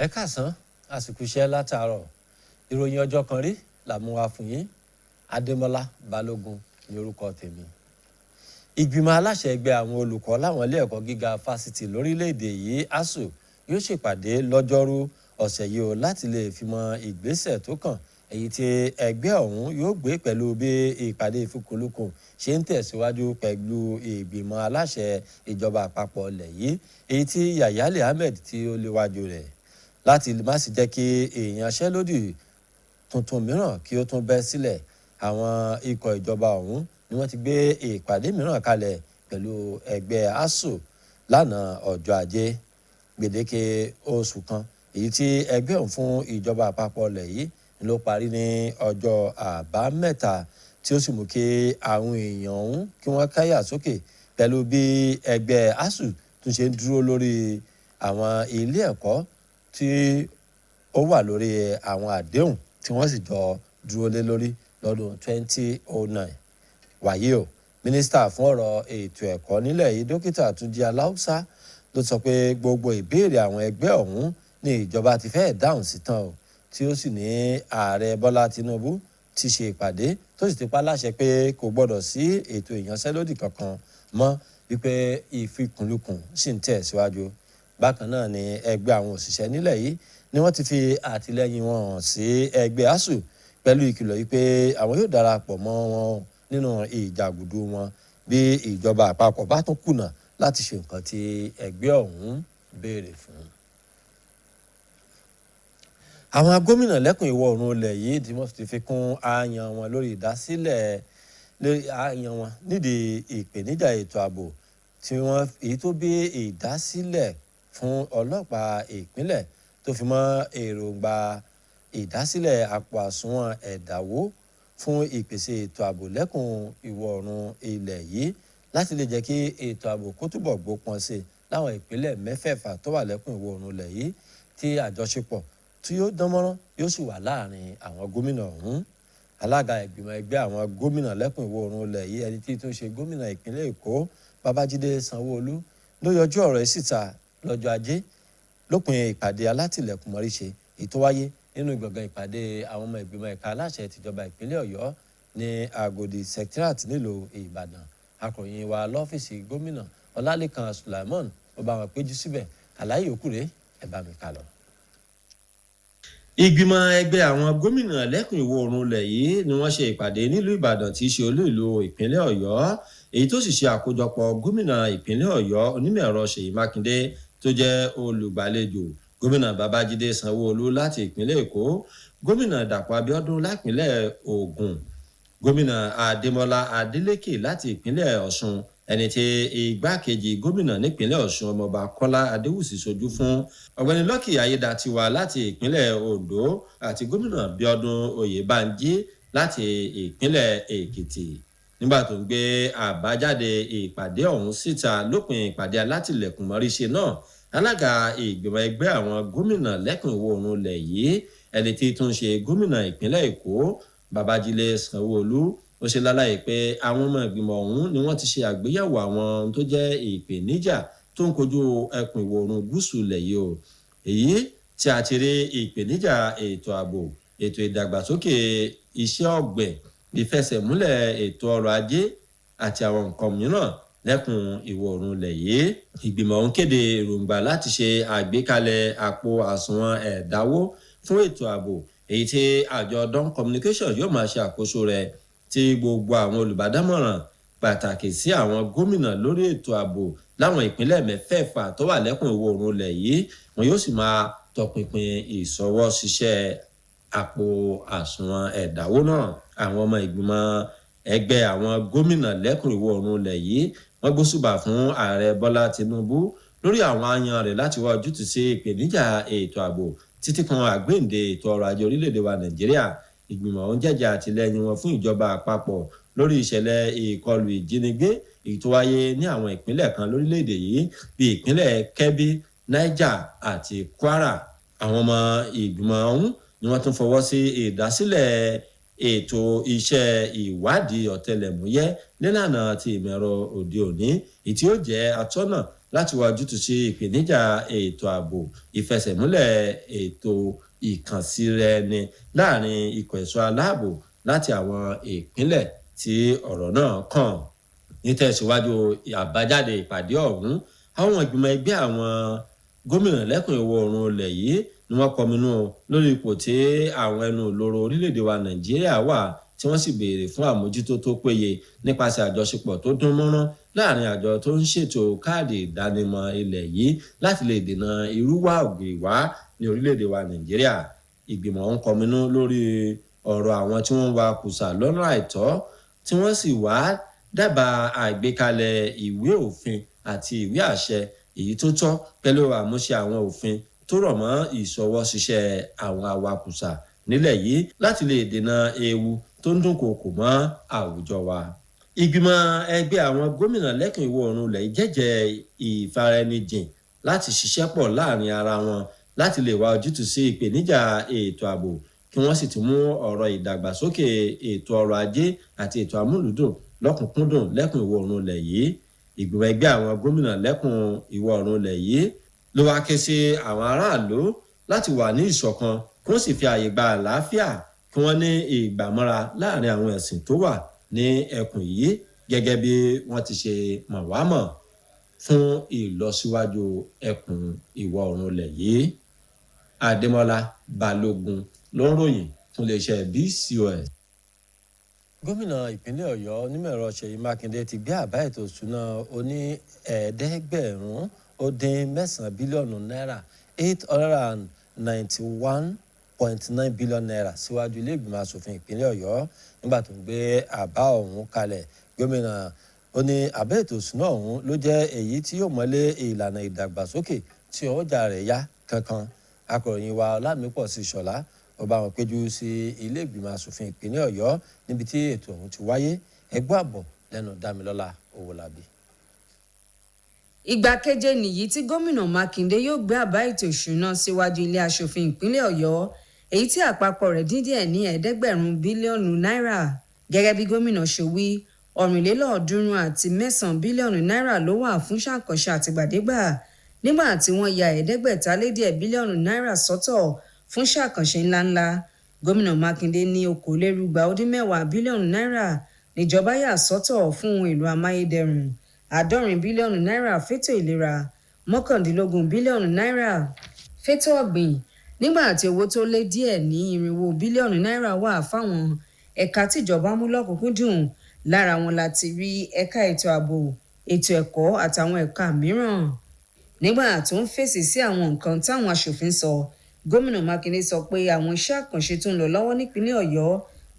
Ẹ káàsán, àsìkò iṣẹ́ látàárọ̀. Ìròyìn ọjọ́ kan rí là mú wá fún yín. Adémọ́lá Balógun ní orúkọ tèmi. Ìgbìmọ̀ aláṣẹ ẹgbẹ́ àwọn olùkọ́ láwọn ilé ẹ̀kọ́ gíga fásitì lórílẹ̀‐èdè yìí, ASUU, yóò ṣèpàdé lọ́jọ́rú ọ̀sẹ̀ yìí o láti lè fi mọ ìgbésẹ̀ tó kàn èyí tí ẹgbẹ́ ọ̀hún yóò gbé pẹ̀lú bí ìpàdé ìfikùnlukùn ṣe ń tẹ̀síwájú pẹ̀lú ìgbìmọ̀ aláṣẹ ìjọba àpapọ̀ ilẹ̀ yìí, èyí tí Yayale Ahmed tí ó léwájú rẹ̀, láti má sì jẹ́ kí ìyanṣẹ́lódì tuntun mìíràn kí ó tún bẹ́ sílẹ̀. Àwọn ikọ̀ ìjọba ọ̀hún ni wọ́n ti gbé ìpàdé mìíràn kalẹ̀ pẹ̀lú ẹgbẹ́ ASUU lánàá ọjọ́ Ajé. Gbèdéke oṣù kan èyí tí ẹgbẹ́ ọ̀hún fún ìjọba àpapọ̀ ilẹ̀ yìí ló parí ní ọjọ́ Àbámẹ́ta, tí ó sì mú kí àwọn èèyàn ọ̀hún kí wọ́n káyà sókè pẹ̀lú bí ẹgbẹ́ ASUU tún ṣe ń dúró lórí àwọn ilé ẹ̀kọ́ tí ó wà lórí àwọn àdéhùn tí wọ́n sì jọ dúró lé lórí lọ́dún 2009. Wàyí o, mínísítà fún ọ̀rọ̀ ètò ẹ̀kọ́ nílẹ̀ yìí, Dókítà Túnjí Aláùsá, ló sọ pé gbogbo ìbéèrè àwọn ẹgbẹ́ ọ̀hún ní ìjọba ti fẹ́ẹ̀ dáhùn sí tán o, tí ó sì ní ààrẹ Bọ́lá Tinubu ti ṣe ìpàdé tó sì ti pa láṣẹ pé kò gbọ́dọ̀ sí ètò ìyanṣẹ́lódì kankan mọ́, wípé ìfikùnlukùn sì ń tẹ̀ síwájú. Bákan náà ni ẹgbẹ́ àwọn òṣìṣẹ́ nílẹ̀ yìí ni wọ́n ti fi àtìlẹ́yìn wọn hàn sí ẹgbẹ́ ASUU pẹ̀lú ìkìlọ̀ yìí pé àwọn yóò darapọ̀ mọ́ wọn nínú ìjàgùdù wọn bí ìjọba àpapọ̀ bá tún kùnà láti ṣe nǹkan tí ẹgbẹ́ ọ̀hún béèrè fún. Àwọn gómìnà lẹ́kùn ìwọ̀ oòrùn ilẹ̀ yìí tí wọ́n ti fi kún àyàn wọn lórí ìdásílẹ̀ àyàn wọn nídìí ìpèníjà ètò ààbò tí wọ́n èyí tó bí ìdásílẹ̀ fún ọlọ́pàá ìpínlẹ̀ tó fi mọ́ èròǹgbà ìdásílẹ̀ àpò àsùnwọ̀n ẹ̀dáwó fún ìpèsè ètò ààbò lẹ́kùn ìwọ̀ oòrùn ilẹ̀ yìí, láti lè jẹ́ kí ètò ààbò kó túbọ̀ gbópọn sí i láwọn ìpínlẹ̀ mẹ́fẹ̀ẹ̀fà tó wà lẹ́kùn ìwọ̀ oòrùn ilẹ̀ yìí, tí àjọṣepọ̀ tí yóò dán mọ́rán yóò sì wà láàrin àwọn gómìnà ọ̀hún. Alága ìgbìmọ̀ ẹgbẹ́ àwọn gómìnà lẹ́kùn ìwọ̀ oòrùn ilẹ̀ yìí, ẹni tí tó ń ṣe gómìnà ìpínlẹ̀ Èkó, Babájídé Sanwó-Olú, ló yọjú ọ̀rọ̀ yìí síta lọ́jọ́ Ajé lópin ìpàdé alátìlẹ̀kùnmọ́ríṣe èyí tó wáyé nínú gbọ̀ngàn ìpàdé àwọn ọmọ ìgbìmọ̀ ẹ̀ka aláṣẹ tìjọba ìpínlẹ̀ Ọ̀yọ́ ní Agodi Secretariat nílùú Ìbàdàn. Akọ̀ròyìn wa lọ́fíìsì gómìnà, Ọlálékan Sulaimon, ó bá wọn péjú síbẹ̀. Àlàyé yòókù rèé, ẹ bá mi kà lọ. Ìgbìmọ̀ ẹgbẹ́ àwọn gómìnà lẹ́kùn ìwọ̀ oòrùn ilẹ̀ yìí ni wọ́n ṣe ìpàdé nílùú Ìbàdàn tí í ṣe olú ìlú ìpínlẹ̀ Ọ̀yọ́, èyí tó sì ṣe àkójọpọ̀ gómìnà ìpínlẹ̀ Ọ̀yọ́, onímọ̀ ẹ̀rọ Ṣèyí Mákindé, tó jẹ́ olùgbàlejò, gómìnà Babájídé Sanwó-Olú láti ìpínlẹ̀ Èkó, gómìnà Dàpọ̀ Abíọ́dún lápínlẹ̀ Ògùn, gómìnà Adémọ́lá Adélékè láti ìpínlẹ̀ Ọ̀ṣun, ẹni tí igbákejì gómìnà nípínlẹ̀ Ọ̀ṣun, ọmọọba Kọ́lá Adéwùsì, ṣojú fún, ọ̀gbẹ́ni Lucky Ayédàtiwa láti ìpínlẹ̀ Oǹdó, àti gómìnà Bíọ́dún Oyèbánjí láti ìpínlẹ̀ Èkìtì. Nígbà tó ń gbé àbájáde ìpàdé ọ̀hún síta lópin ìpàdé alátìlẹ̀kùnmọ́ríṣe náà, alága ìgbìmọ̀ ẹgbẹ́ àwọn gómìnà lẹ́kùn ìwọ̀ oòrùn ilẹ̀ yìí, ẹni tí tún ṣe gómìnà ìpínlẹ̀ Èkó, Babájídé Sanwó-Olú, ó ṣe lálàyé pé àwọn ọmọ ìgbìmọ̀ ọ̀hún ni wọ́n ti ṣe àgbéyẹ̀wò àwọn ohun tó jẹ́ ìpèníjà tó ń kojú ẹkùn ìwọ̀ oòrùn gúúsù ilẹ̀ yìí o, èyí tí a ti rí ìpèníjà ètò ààbò, ètò ìdàgbàsókè iṣẹ́ ọ̀gbìn, ìfẹsẹ̀múlẹ̀ ètò ọrọ̀ ajé àti àwọn nǹkan mìíràn lẹ́kùn ìwọ̀ oòrùn ilẹ̀ yìí. Ìgbìmọ̀ ọ̀hún kéde èròǹgbà láti ṣe àgbékalẹ̀ àpò àsùnwọ̀n ẹ̀dáwó fún ètò ààbò, èyí tí àjọ Dawn Communication yóò máa ṣe àkóso rẹ̀, tí gbogbo àwọn olùbádámọ̀ràn pàtàkì sí àwọn gómìnà lórí ètò ààbò láwọn ìpínlẹ̀ mẹ́fẹ̀ẹ̀fà tó wà lẹ́kùn ìwọ̀ oòrùn ilẹ̀ yìí wọn yóò sì máa tọpinpin ìṣọwọ́ ṣiṣẹ́ àpò àsùnwọ̀n ẹ̀dáwó náà. Àwọn ọmọ ìgbìmọ̀ ẹgbẹ́ àwọn gómìnà lẹ́kùn ìwọ̀ oòrùn ilẹ̀ yìí wọ́n gbóṣùbà fún ààrẹ Bọ́lá Tinubu lórí àwọn ayan rẹ̀ láti wá ojútùú sí ìpèníjà ètò ààbò títí kan àgbéǹde ètò ọrọ̀ ajé orílẹ̀-èdè wa Nàìjíríà. Ìgbìmọ̀ ọ̀hún jẹ́jẹ́ àtìlẹ́yìn wọn fún ìjọba àpapọ̀ lórí ìṣẹ̀lẹ̀ ìkọlù ìjínigbé èyí tó wáyé ní àwọn ìpínlẹ̀ kan lórílẹ̀-èdè yìí bíi ìpínlẹ̀ Kebbi, Niger àti Kwara. Àwọn ọmọ ìgbìmọ̀ ọ̀hún ni wọ́n tún fọwọ́ sí ìdásílẹ̀ ètò iṣẹ́ ìwádìí ọ̀tẹlẹ̀múyẹ́ nílànà ti ìmọ̀ ẹ̀rọ òde òní, èyí tí ó jẹ́ atọ́nà láti wá ojútùú sí ìpèníjà ètò ààbò, ìfẹsẹ̀múlẹ̀ ètò ìkànsíraẹni láàrin ikọ̀ ẹ̀ṣọ́ aláàbò láti àwọn ìpínlẹ̀ tí ọ̀rọ̀ náà kàn. Nítẹ̀síwájú àbájáde ìpàdé ọ̀hún, àwọn ìgbìmọ̀ ẹgbẹ́ àwọn gómìnà lẹ́kùn ìwọ̀ oòrùn ilẹ̀ yìí ni wọ́n kọminú lórí ipò tí àwọn ẹnu ìloro orílẹ̀-èdè wa Nàìjíríà wà, tí wọ́n sì béèrè fún àmójútó tó péye nípasẹ̀ àjọṣepọ̀ tó dán mọ́rán láàrin àjọ tó ń ṣètò káàdì ìdánimọ̀ ilẹ̀ yìí láti lè dènà irúwà ògìwá ní orílẹ̀-èdè wa Nàìjíríà. Ìgbìmọ̀ ń kọminú lórí ọ̀rọ̀ àwọn tí wọ́n ń wa kùsà lọ́nà àìtọ́, tí wọ́n sì wá dábàá àgbékalẹ̀ ìwé òfin àti ìwé àṣẹ èyí tó tọ́ pẹ̀lú àmúṣe àwọn òfin tó rọ̀ mọ́ ìṣọwọ́ṣiṣẹ́ àwọn awakùsà nílẹ̀ yìí láti lè dènà ewu tó ń dúnkòokò mọ́ àwùjọ wa. Ìgbìmọ̀ ẹgbẹ́ àwọn gómìnà lẹ́kùn ìwọ̀ oòrùn ilẹ̀ jẹ́jẹ́ ìfaraẹnijìn láti ṣiṣẹ́ pọ̀ láàrin ara wọn láti lè wá ojútùú sí ìpèníjà ètò ààbò, kí wọ́n sì tún mú ọ̀rọ̀ ìdàgbàsókè ètò ọrọ̀ ajé àti ètò amúlùdùn lọ́kùnkúndùn lẹ́kùn ìwọ̀ oòrùn ilẹ̀ yìí. Ìgbìmọ̀ ẹgbẹ́ àwọn gómìnà lẹ́kùn ìwọ̀ oòrùn ilẹ̀ yìí ló wá ké sí àwọn aráàlú láti wà ní ìṣọ̀kan, kí wọ́n sì fi ààyè gba àlàáfíà, kí wọ́n ní ìgbàmọ́ra láàrin àwọn ẹ̀sìn tó wà ní ẹkùn yìí gẹ́gẹ́ bí wọ́n ti ṣe mọ̀ wá mọ̀ fún ìlọsíwájú ẹkùn ìwọ̀ oòrùn ilẹ̀ yìí. Adémọ́lá Balógun ló ń ròyìn fún iléeṣẹ́ BCOS. Gómìnà ìpínlẹ̀ Ọ̀yọ́ onímọ̀-ẹ̀rọ Ṣèyí Mákindé ti gbé àbá ètò ìṣúná oní 979 bílíọ̀nù náírà, 891.9 billion naira, síwájú ilé ìgbìmọ̀ asòfin ìpínlẹ̀ Ọ̀yọ́. Nígbà tó ń gbé àbá ọ̀hún kalẹ̀, gómìnà ó ní àbá ètò ìṣúná ọ̀hún ló jẹ́ èyí tí yóò mọ́lé ìlànà ìdàgbàsókè tí ọjà rẹ̀ yá kankan. Akọ̀ròyìn wa Ọlámípọ̀sí Ṣọlá ó bá wọn péjú sí ilé ìgbìmọ̀ asòfin ìpínlẹ̀ Ọ̀yọ́ níbi tí ètò ọ̀hún ti wáyé. Ẹgbẹ́ àbọ̀ lẹ́nu Dámilọ́lá Owólabí. Ìgbà keje nìyí tí gómìnà Mákindé yóò gbé àbá ètò ìṣúná síwájú ilé aṣòfin ìpínlẹ̀ Ọ̀yọ́, èyí tí àpapọ̀ rẹ̀ dín díẹ̀ ní 900 bílíọ̀nù náírà. Gẹ́gẹ́ bí gómìnà ṣe wí, 339 bílíọ̀nù náírà ló wà fún ṣàkànṣe àtìgbàdégbà, nígbà tí wọ́n ya 550 bílíọ̀nù náírà sọ́tọ̀ fún ṣàkànṣe ńláńlá. Gómìnà Mákindé ní 220 bílíọ̀nù náírà níjọba yà sọ́tọ̀ fún ohun èlò amáyédẹrùn, 70 bílíọ̀nù náírà fétò ìlera, 19 bílíọ̀nù náírà fétò ọ̀gbìn, nígbà tí owó tó lé díẹ̀ ní 400 bílíọ̀nù náírà wà fáwọn ẹ̀ka tíjọba mú lọ́kùnkúndùn. Lára wọn láti rí ẹ̀ka ètò ààbò, ètò ẹ̀kọ́ àtàwọn ẹ̀ka mìíràn. Nígbà tó ń fèsì sí àwọn nǹkan táwọn aṣòfin sọ, gómìnà Mákindé sọ pé àwọn iṣẹ́ àkànṣe tó ń lọ lọ́wọ́ nípínlẹ̀ Ọ̀yọ́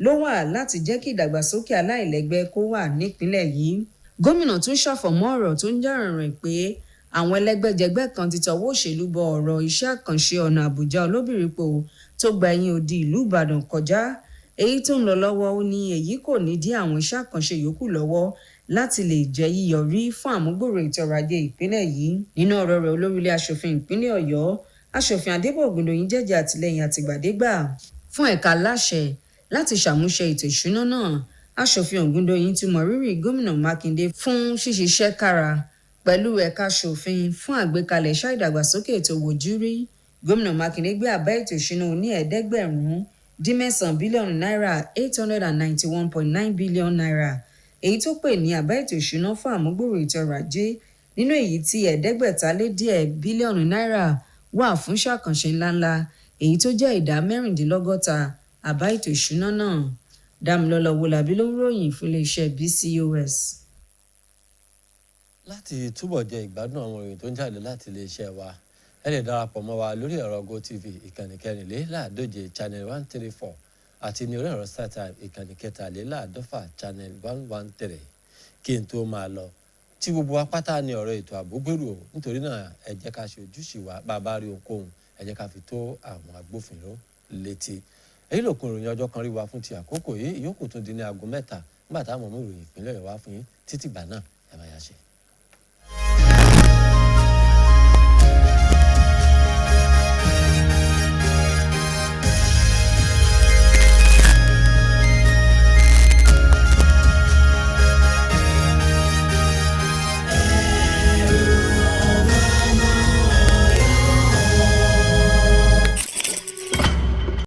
ló wà láti jẹ́ kí ìdàgbàsókè aláìlẹ́gbẹ́ kó wà nípínlẹ̀ yìí. Gómìnà tún ṣàfọ̀mọ́ ọ̀rọ̀ tó ń jà rìnrìn pé àwọn ẹlẹ́gbẹ́jẹgbẹ́ kan ti tọwọ́ òṣèlú bọ ọ̀rọ̀ iṣẹ́ àkànṣe ọ̀nà Àbújá Olóbìrípo tó gba ẹ̀yìn odi ìlú Ìbàdàn kọjá, èyí tó ń lọ lọ́wọ́. Ó ní èyí kò ní dí àwọn iṣẹ́ àkànṣe yòókù lọ́wọ́ láti lè jẹ́ yíyọrí fún àmúgbòrò ètò ọrọ̀ ajé ìpínlẹ̀ yìí. Nínú ọ̀rọ̀ rẹ̀, olórí ilé aṣòfin ìpínlẹ̀ Ọ̀yọ́, aṣòfin Adébọ̀ Ògúndòyìn, jẹ́jẹ́ àtìlẹ́yìn àtìgbàdégbà fún ẹ̀ka aláṣẹ láti ṣàmúṣe ètò ìṣúná náà. Aṣòfin Ògúndòyìn ti mọ rírì gómìnà Mákindé fún ṣíṣiṣẹ́ kára pẹ̀lú ẹ̀ka aṣòfin fún àgbékalẹ̀ iṣẹ́ ìdàgbàsókè ètò wòjúrí. Gómìnà Mákindé gbé àbá ètò ìṣúná oní 979 bílíọ̀nù náírà, 891.9 billion naira, èyí tó pè ní àbá ètò ìṣúná fún àmúgbòrò ètò ọrọ̀ ajé, nínú èyí tí 550 bílíọ̀nù náírà wà fún ṣàkànṣe ńláńlá, èyí tó jẹ́ ìdá 66 àbá ètò ìṣúná náà. Dámilọ́lá Owólabí ló ń ròyìn fún iléeṣẹ́ BCOS. Láti túbọ̀ jẹ ìgbádùn àwọn ìròyìn tó ń jáde láti iléeṣẹ́ wa, ẹ lè darapọ̀ mọ́ wa lórí ẹ̀rọ GOtv, ìkànnì 154, channel 134, àti ní orí ẹ̀rọ StarTime, ìkànnì 153, channel 113. Kí n tó máa lọ, tí gbogbo wa pátá ní ọ̀rọ̀ ètò ààbò gbèrú o. Nítorí náà, ẹ jẹ́ ká ṣe ojúṣe wa. Bá a bá rí ohunkóhun, ẹ jẹ́ ká fi tó àwọn agbófinró létí. Èyí lòkun ìròyìn ọjọ́ kan rí wa fún ti àkókò yìí. Ìyókù tún di ní aago 3 nígbà táwọn mú ìròyìn ìpínlẹ̀ Ọ̀yọ́ wá fún yín. Títí gbà náà, ẹ máa yá ṣe.